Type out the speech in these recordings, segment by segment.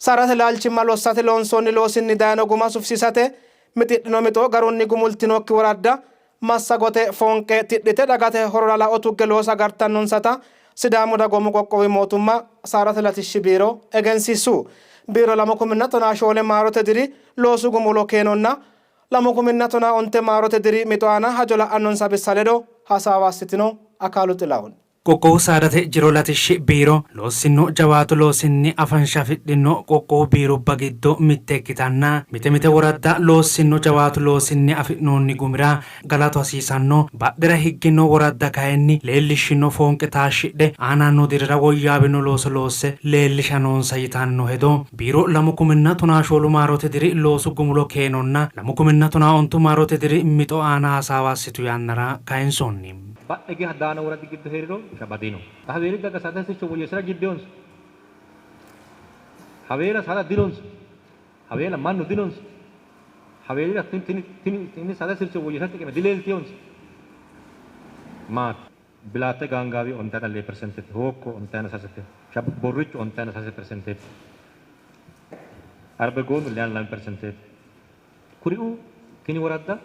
Saadate laalchimma lossate loonsoonni loosinni dayino guma sufisiisate mixidhino mixo garunni gumultinokki woradda massagote foonqe tidhite dagate horora lao tugge loosa agartannonsata Sidaamu Dagoomu Qoqqowi Mootumma Saadate Latishshi Biiro egensiissu. Biiro 2014 maarote diri loosu gumulo keenonna 2015 maarote diri mixo aana hajo la'annonsa bissa ledo hasaawa assitino. Akaalu Xilahun. Qoqqowu Saadate Jiro Latishshi Biiro loossinno jawaatu loosinni afansha afidhinno qoqqowu biirubba giddo mitte ikkitanna mite mite woradda loossinno jawaatu loosinni afi'noonni gumira galatu hasiisanno. Badhera higginno woradda kayinni leellishshinno foonqe taashshidhe aananno dirira woyyaawino looso loosse leellisha noonsa yitanno hedo biiro 2014 maarote diri loosu gumulo keenonna 2015 maarote diri mixo aana hasaawa assitu yannara kayinsoonni. Badhe geha daano woradi giddo hee'riro shabadino. Xa Haweeli daga saadate sircho woyyeessi'ra gibbinonso? Haweela saada dinonso? Haweela mannu dinonso? Haweelira tini tini tini saadate sircho woyyeessi'rate xiqime dileeltinonso? Maati? Bilaatte Gaangaawi ontayina lee persenteeti, Hookko ontayina sasete, Borrichu ontayina sase persenteeti, Arbegoonu leyana lame persenteeti. Kuriuu tini woradda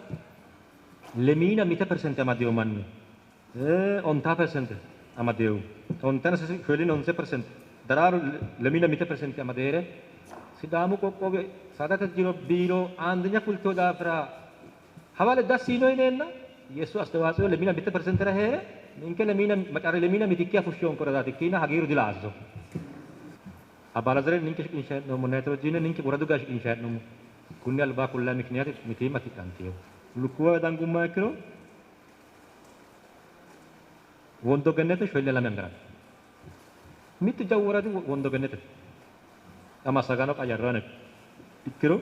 lemiina mite persente amadino manni ontaa persente amadino, ontayina sase shoolina honse persente, Daraaro lemiina mite persente amade hee're Sidaamu qoqqowi saadate jiro biiro aandenya fultino daafira hawale dassi yino yineenna yesu astewaatsio lemiina mite persentera hee're ninke lemiina macarri lemiina mitikkiha fushshonke woradaati ikkiina hagiiru dilaaso. Abalazare ninke shiqinshanni hee'noommo, Nayitiroojiine ninke woradu ga'a shiqinshanni hee'noommo. Kunni albaa kullayi mikiniyaati mitiimma tidhantino. Lukkuwa dangummoha ikkiro Wondo Gennete shoyille lame angaraati. Mittu jawu woradi Wondo Gennetete. Xa massagaano qayyarrano ikkiro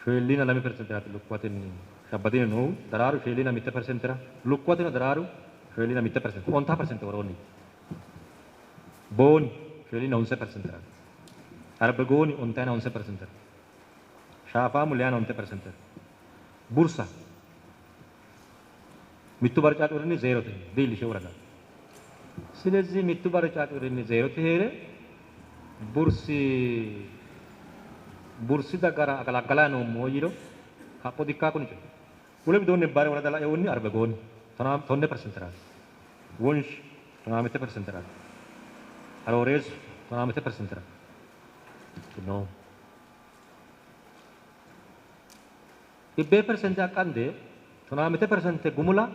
shoyilliina lame persenteeraati lukkuwatenni Shabbadiino noohu, Daraaru shoyilliina mitte persentera, lukkuwateno Daraaru shoyilliina mitte persente, ontaa persente woroonniiti. Booni shoyilliina honse persenteraati. Arbegooni ontayina honse persentera. Shaafaamu leyana onte persentera. Bursa mittu barca xurinni zeerote diillishe woradaati. Silezih mittu barca xurinni zeerote hee're bursi bursi dagara agalaggalayi noommo yiiro kapho dikkaa kuni coyi. Wole widoonni Bare worada lainohunni Arbegooni tonaa tonne persenteraati. Wonshi tonaa mitte persenteraati. Arooreessu tonaa mitte persentera no. Dhibbee persente aqqande tonaa mite persente gumula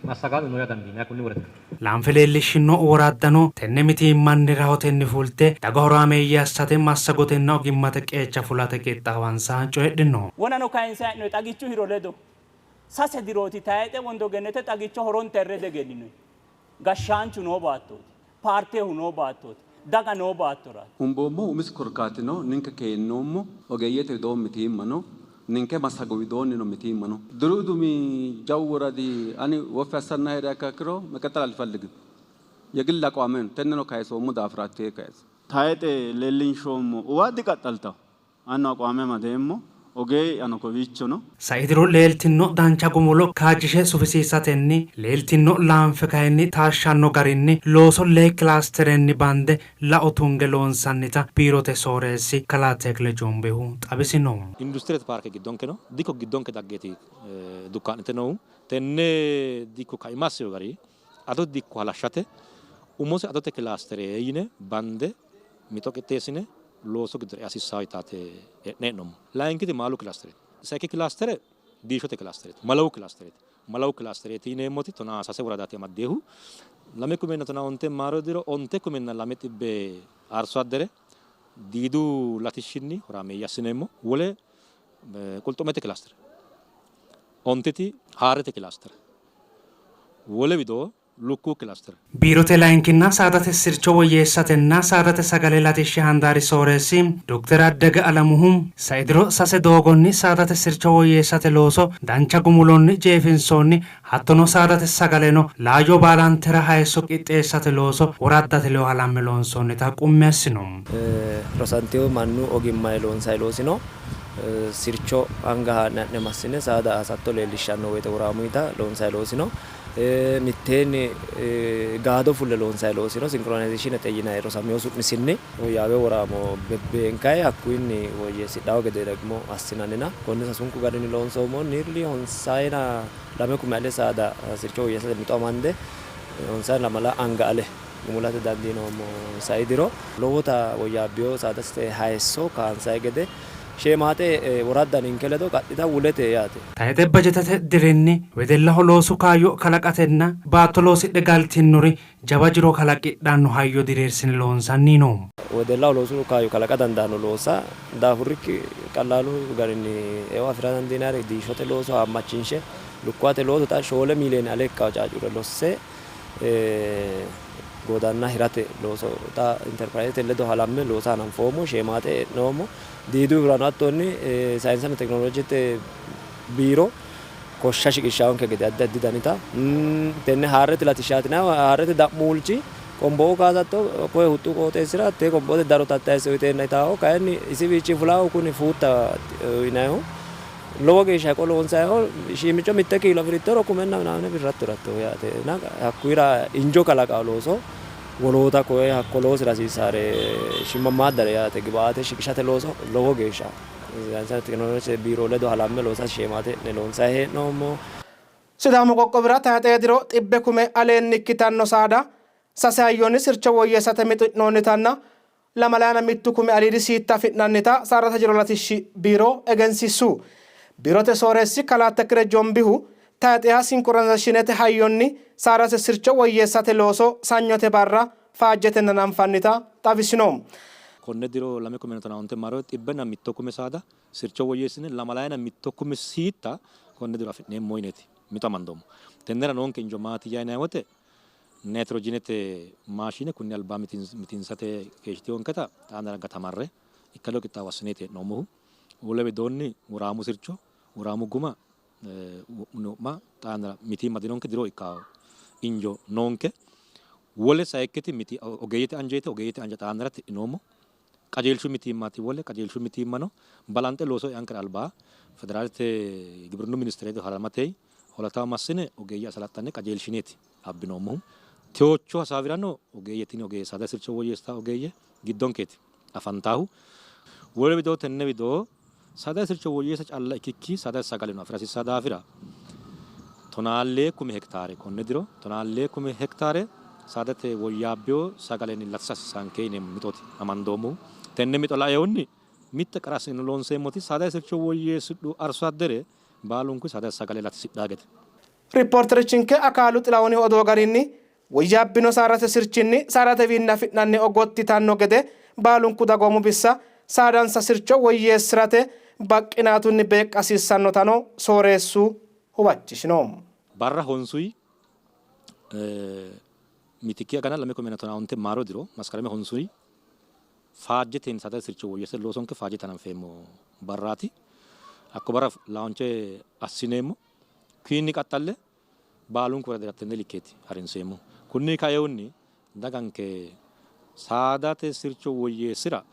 massagaano no yaa dandiinanni kunni woradira. Laanfe leellishshinno woraddano tenne mitiimmanni rahotenni fulte daga horaameeyye assate massagotenna ogimmate qeecha fulate qixxaawansa coyidhino. Wonano kayinse ha'noyi xagichu hiro ledo sase dirooti tayixe Wondogenete xagicho horonta hirre diegenninoyi. Gashshaanchu noo baattooti. Paartehu noo baattooti. Daga noo baattoraati. Umboommohu umisi korkaati no, ninke keennoommo, ogeeyyete widoonni mitiimma no, ninke massago widoonnino mitiimma no. Diru dumi jawu woradi ani woffi assanna hee'riha ikkiha ikkiro meqexxel alfeligim yegil aqwaame no, tenneno kayisoommo daafiraati yee kayisi. Tayixe leellinshoommo uwa diqaxxaltanno. Anino aqwaame amadeemmo, ogeeyye'yano kowiicho no. Sai diro leeltinno dancha gumulo kaajjishe sufisiisatenni leeltinno laanfe kayinni taashshanno garinni looso lee kilaasterenni bande lao tunge loonsannita biirote sooreessi kalaa Tekle Jombehu xawisino. Industirete paarke giddonke no, dikko giddonke daggeeti dukka'nite noohu. Tenne dikko kaima assino gari adote dikko halashshate umose adote kilaastere yine bande mixo qixxeessine loosu giddora ea hasiissanno yitaate e'ne hee'noommo. Layinkiti maalu kilaastereeti. Sayikki kilaastere diishshote kilaastereeti, malawu kilaastereeti. Malawu kilaastereeti yineemmoti tonaa sase woradaati amaddinohu. Lame kumenna tonaa onte maaro diro onte kumenna lame xibbe arso addere diidu latishshinni horaameeyye assineemmo. Wole qulxu'mete kilaastere, ontiti haarrete kilaastere, wole widoo lukkuwu kilaastere. Biirote layinkinna saadate sircho woyyeessatenna saadate sagale latishshi handaari sooreessi Dokter Addege Alamuhu, sai diro sase doogonni saadate sircho woyyeessate looso dancha gumulonni jeefinsoonni, hattono saadate sagaleno laayyo baalantera hayisso qixxeessate looso woraddate ledo halamme loonsoonnita qummi assino. Rosantino mannu ogimmanni loonsanni loosi no. Sircho anga haa'ne ha'ne massine saada hasatto leellishshanno woyte woraamuyita loonsanni loosi no. Mitteenni gaado fulle loonsayi loosi no, sinkironizeeshinete yinayi rosamino su'misinni woyyaawe woraamo bebbeenkayi hakkuyinni woyyeessidhawo gede degimo assinannina konni sasunku garinni loonsoommo. Nearly 52 kume ale saada sircho woyyeessate mixo amande 52 anga ale gumulate dandiinoommo. Sai diro lowota woyyaabbiyo saadate hayisso kaansayi gede sheemaate woradda ninke ledo qadhita wulete yaate. Tayxe bajetete dirinni wedellaho loosu kaayyo kalaqatenna baatto loosidhe galtinnori jawa jiro kalaqidhanno hayyo diriirsine loonsanni no. Wedellaho loosu kaayyo kalaqa dandaanno loossa, daafurrikki qallaalu garinni eo afi'ra dandiinayre, diishshote looso haammachinshe, lukkuwate looso xa 4 miiliyoone ale ikkawo caacurre losse goodanna hirate looso xa interpirayzete ledo halamme loosa hananfoommo, sheemaate e'noommo. Diidu hirano hattonni sayinsenna tekinoloojete biiro koshsha shiqishshaanke gede addi addi danita tenne haarrete latishshaati. Haarrete da'muulchi qomboo kaasatto koye huxxu qooxeessira te qomboote daro tattayisse uyiteenna itaaho, kayinni isiwiichi fulaahu kuni fuutta uyinayihu lowo geeshsha heqo loonsayiho, shiimico 1 kiilo afirittoro kumenna minaamine birratto ratto yaate. Hakkuyira injo kalaqawo looso woloota koye hakko loosira hasiisaare shimmamaaddare yaate gibaate shiqishate looso lowo geeshsha sayinsenna tekinoloojete biiro ledo halamme loosa sheemaate loonsayi hee'noommo. Sidaamu qoqqowira tayxee diro 100 kume aleenni ikkitanno saada sase hayyonni sircho woyyeessate mixi'noonnitanna 21 kume aliidi siitta afi'nannita Saadate jiro latishshi biiro egensiissu. Biirote sooreessi kalaa Tekile Jombihu tayxeha sinkironizeeshinete hayyonni saadate sircho woyyeessate looso sanyote barra faajjetenna hananfannita xawisino. Konne diro 2015 maro 101 kume saada sircho woyyeessine 21 kume siitta konne diro afi'neemmo yineeti mixo amandoommo. Tennera noonke injo maati yinanni wote nitrogenete maashine kunni alba mitinsate keeshshitinonketa xaanara gatamarre ikkado qixxaawo assineeti hee'noommohu. Wole widoonni woraamu sircho woraamu guma wo'munni wo'ma xaanara mitiimma dinonke, diro ikka injo noonke. Wole sayikkiti miti ogeeyyete anjeeti, ogeeyyete anje xaanara tidhinoommo. Qajeelshu mitiimmaati, wole qajeelshu mitiimmano balanxe looso eankera albaa federaalete gibrinnu ministereeti halamate holataw massine ogeeyye asalaxxanne qajeelshineeti abbinoommohu. Teocho hasaawirano ogeeyye tini ogeeyye saada sircho woyyeessita ogeeyye giddonkeeti afantaahu. Wole widoo tenne widoo saada sircho woyyeessa calla ikkikki saada sagaleno afira hasiissaa daafira 12 kume hektaare konne diro 12 kume hektaare saadate woyyaabbiyo sagalenni latisa hasiissanke yineemmo mixooti amandoommohu. Tenne mixo laeehunni mitte qara assine loonseemmoti saada sircho woyyeessidhu arso addere baalunku saada sagale latisidhaa gede. Riippoorterichinke Akaalu Xilahuni odoo garinni woyyaabbino saadate sirchinni saadatewiinni afi'nanni ogottitanno gede baalunku dagoomu bissa saadansa sircho woyyeessirate baqqinaatunni beeqqa hasiissannotano sooreessu huwachishino. Barra honsuyi mitikki agana 2015 maaro diro maskarame honsuyi faajjetenni saadate sircho woyyeessate loosonke faajjete hananfeemmo barraati. Hakko barra launche assineemmo. Kiinni qaxxalle baalunku woradira tenne likkeeti harinseemmo. Kunni kaeehunni daganke saadate sircho woyyeessira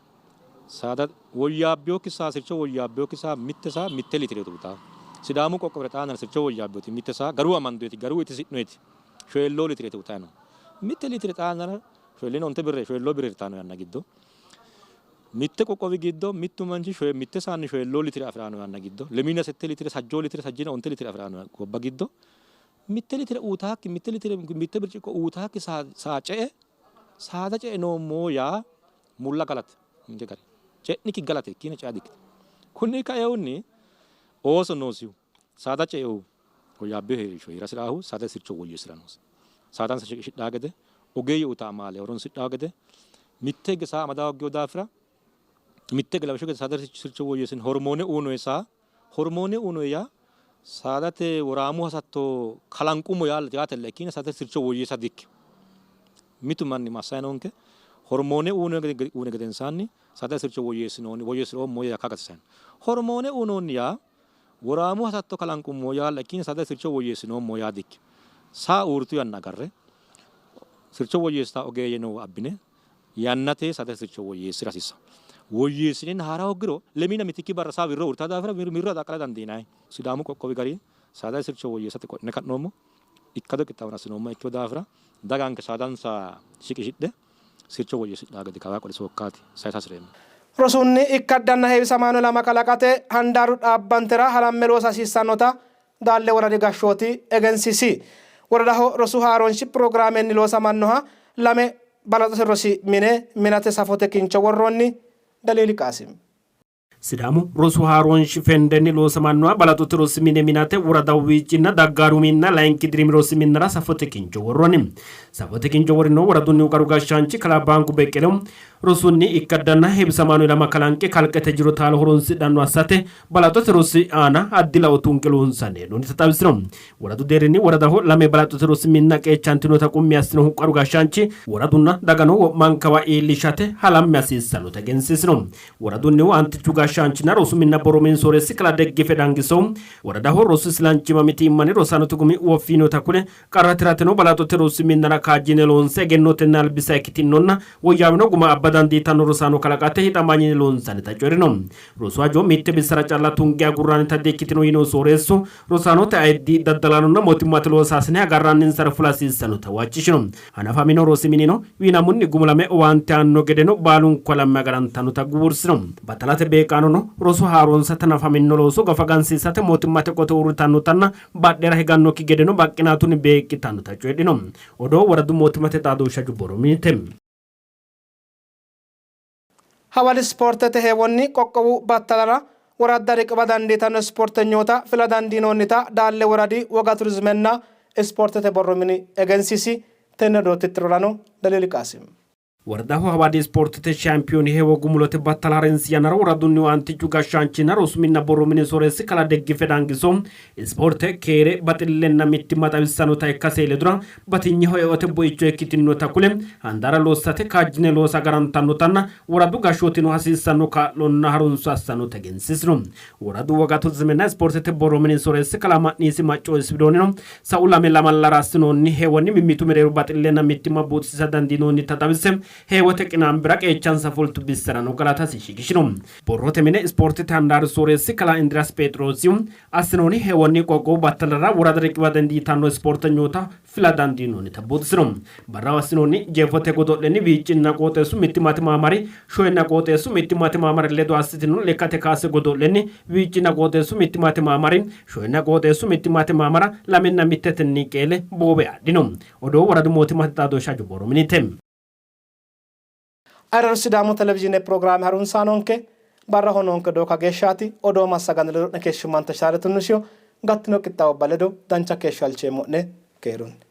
saada woyyaabbiyokki saa sircho woyyaabbiyokki saa mitte saa 1 litire utaa. Sidaamu qoqqowira xaanara sircho woyyaabbiyoti mitte saa garu amandoeti garu itisi'noeti 4 litire utaa no. 1 litire xaanara shoolino onte birre shoollo birre irtaano yanna giddo mitte qoqqowi giddo mittu manchi mitte saanni 4 litire afi'raano yanna giddo 27 litire 7 litire 79 litire afi'raano gobba giddo 1 litire uutaakki 1 litire mitte birciqqo uutaakki saa ce'e saada ce'e noommo yaa mulla galate ninke gari ce'nikki galate ikkine cea dikkite. Kunni kaeehunni ooso noosihu saada ce'ehu woyyaabbiyo heerisho heerasiraahu saada sircho woyyeessira noosi. Saadansa shiqishidhaa gede ogeeyye uta amaale horonsidhaa gede mitte hige saa amadaa hoggiyo daafira mitte hige lawishshu gede saada sircho woyyeessin hormoone uunoye saa hormoone uunoye yaa saadate woraamu hasatto kalanqumo yaatella ikkina saadate sircho woyyeessa dikki. Mitu manni massayi noonke hormoone uune gedensaanni saadate sircho woyyeessinoonni woyyeessiroommo yaa kagatisayno. Hormoone uunoonni yaa woraamu hasatto kalanqummo yaalla ikkina saadate sircho woyyeessinoommo yaa dikki. Saa uurritu yanna agarre sircho woyyeessita ogeeyye noowa abbine yannate saadate sircho woyyeessira hasiissa. Woyyeessinenna haara hoggiro lemina mitikki barra saa wirro uurritaa daafira mirro adaqqala dandiinanni. Sidaamu qoqqowi gari saadate sircho woyyeessate qodhine ka'noommo. Ikkado qixxaawono assinoommoha ikkino daafira daganke saadansa shiqishidhe sircho woyyeessidhanno gede kawaa qole sokkaati sayisa hasireemmo. Rosunni ikkaddanna heewisamaano ilama kalaqate handaaru dhaabbantera halamme loosa hasiissannota Daalle Woradi gashshooti egensiisi. Woradaho rosu haaroonshi pirogiraamenni loosamannoha lame balaxote rosi mine minate safote kincho worroonni. Daliili Qaasim. Sidaamu rosu haaroonshi fendenni loosamannoha balaxote rosi mine minate woradaho Wiicinna Daggaaru minna layinki dirimi rosi minnara safote kincho worroonni. Safote kincho worinohu woradunnihu qaru gashshaanchi kalaa Baanku Beqqelehu rosunni ikkaddanna heewisamaano ilama kalanqe kalqete jiro taalo horonsidhanno assate balaxote rosi aana addi lao tunqe loonsanni hee'noonnita xawisino. Woradu deerrinni woradaho lame balaxote rosi minna qeechantinota qummi assinohu qaru gashshaanchi woradunna dagano wo'mankawa iillishate halamme hasiissannota egensiisino. Woradunnihu aantichu gashshaanchinna rosu minna borro mini sooreessi kalaa Deggife Dangisohu woradaho rosu isilanchimma mitiimmanni rosaanote gumi woffi yiinota kule qarra tirateno balaxote rosi minnara kaajjine loonse egennotenni albisa ikkitinonna woyyaawino guma abba dandiitanno rosaano kalaqate hixamanyine loonsannita coyi'rino. Rosu hajo mitte bissara calla tunge agurrannita di-ikkitino yiinohu sooreessu, rosaanote ayiddi, daddalaanonna mootimmate loosaasine agarranninsare fula hasiissannota huwachishino. Hanafamino rosi minino wiinamunni gumulame owaante aanno gedeno baalunku halamme agarantannota guwursino. Battalate beeqqaanono rosu haaroonsate hanafaminno looso gafa gansiisate mootimmate qote uurritannotanna badhera higannokki gedeno baqqinaatunni beeqqitannota coyidhino. Odoo woradu mootimmate xaadooshshe hajo borro minite. Hawali ispoortete heewonni qoqqowu battalara woradda riqiwa dandiitanno ispoortenyoota fila dandiinoonnita Daalle Woradi Woga Turizimenna Ispoortete Borro Mini egensiisi. Tenne odoo tittirorano Daliili Qaasim. Woradaho Hawadi ispoortete shaampiyooni heewo gumulote battala harinsi yannara woradunnihu aantichu gashshaanchinna rosu minna borro mini sooreessi kalaa Deggife Dangiso Ispoorte keere, baxillenna mittimma xawissannota ikkase ledora batinyeho eote buicho ikkitinota kule, handaara lossate kaajjine loosa agarantannotanna woradu gashshootino hasiissanno kaa'lonna harunso assannota egensiisino. Woradu Woga Turizimenna Ispoortete Borro Mini Sooreessi Kalaa Ma'niisi Macco isi widoonnino, sa'u lame lamallara assinoonni heewonni mimmitu mereero baxillenna mittimma buuxisiisa dandiinoonnita xawise, heewote qinaambira qeechansa fultu bissarano galatasi shiqishino. Borrote mine ispoortete handaari sooreessi kalaa Indiriyaas Pheexiroosihu assinoonni heewonni qoqqowu battalara worada riqiwa dandiitanno ispoortenyoota fila dandiinoonnita buuxisino. Barraho assinoonni jeefote godo'lenni Biicinna qooxeessu mittimmate maamari Shoyenna qooxeessu mittimmate maamari ledo assitino lekkate kaase godo'lenni Biicinna qooxeessu mittimmate maamari Shoyenna qooxeessu mittimmate maamara 2-1tenni qeele boowe adhino. Odoo woradu mootimmate xaadooshshe hajo borro minite. Ayirradu Sidaamu Televizhiine pirogiraame harunsaanonke, barraho noonke odoo kageeshshaati. Odoo massaganni ledo'ne keeshshummante Shaale Tunnushiho gattino qixxaawubba ledo dancha keeshsho halcheemmo'ne. Keerunni.